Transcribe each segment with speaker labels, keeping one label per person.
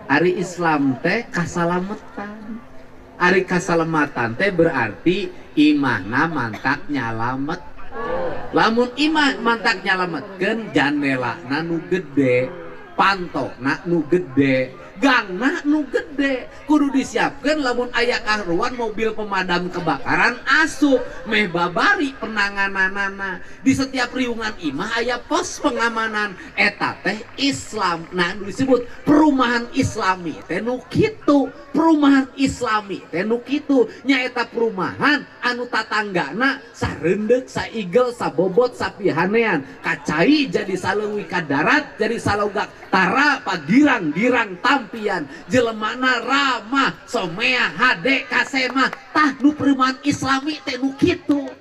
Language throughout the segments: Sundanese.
Speaker 1: Ari Islam teh kasalametan. Ari kasalamatan teh berarti imahna mantak nyalamet. Lamun imah mantak nyalametkeun jandelana nu gede, pantona nu gede, gangna nu gede, kudu disiapkeun lamun aya kaharuan mobil pemadam kebakaran asup meh babari penangananana. Di setiap riungan imah aya pos pengamanan, eta teh Islam. Nah, nu disebut perumahan Islami teh nu kitu, perumahan Islami teh nu kitu, nyaeta perumahan anu tatanggana sareundeuk, saigel, sabobot, sapihanean, kacai jadi saleuwi ka darat jadi salogak tara pagirang-girang tampian, jelemana ramah, somea hade kasema. Tah nu perumahan Islami teh nu kitu.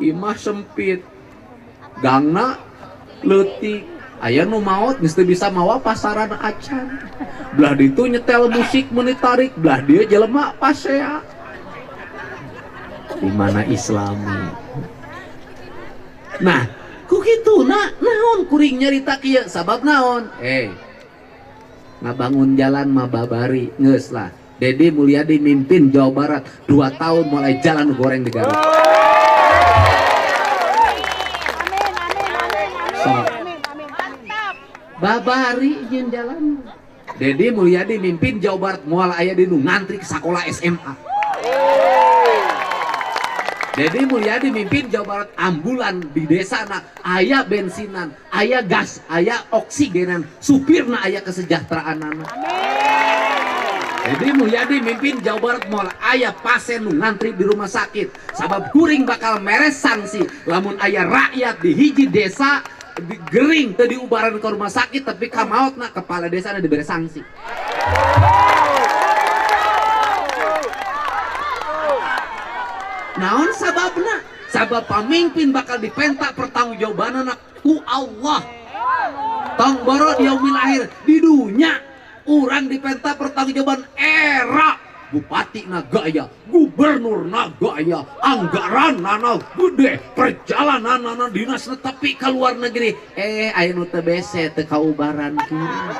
Speaker 1: Imah sempit, gangna leutik, aya nu maot geus teu bisa mawa pasaran acan. Belah ditu nyetel musik meuni tarik, belah dieu jelema pasea. Di mana Islami? Nah, ku kitu na naon kuring nyarita kieu sabab naon? Ngabangun jalan mah babari geus lah. Dedi Mulyadi mimpin Jawa Barat 2 tahun mulai jalan goreng di Garut. So, babari jeung jalan. Dedi Mulyadi mimpin Jawa Barat moal aya di nu ngantri ke sakola SMA. Dedi Mulyadi mimpin Jawa Barat ambulan di desa na aya bensinan, aya gas, aya oksigenan, supirna aya kesejahteraanana. Dedi Mulyadi mimpin Jawa Barat moal aya pasien nu ngantri di rumah sakit. Sabab kuring bakal meres sanksi lamun aya rakyat di hiji desa gering teu diubaran ke rumah sakit tapi kamaotna kepala desa na diberi sanksi. Naon sababna? Sabab pamimpin bakal dipenta pertanggungjawabanna ku Allah. Tong boro di yaumil akhir, di dunya urang dipenta pertanggungjawaban era bupati na gaya, gubernur na gaya, anggaran na gede, perjalanan na dinas tapi ke luar negeri. Aya nu teu bese teu kaubaran kuring.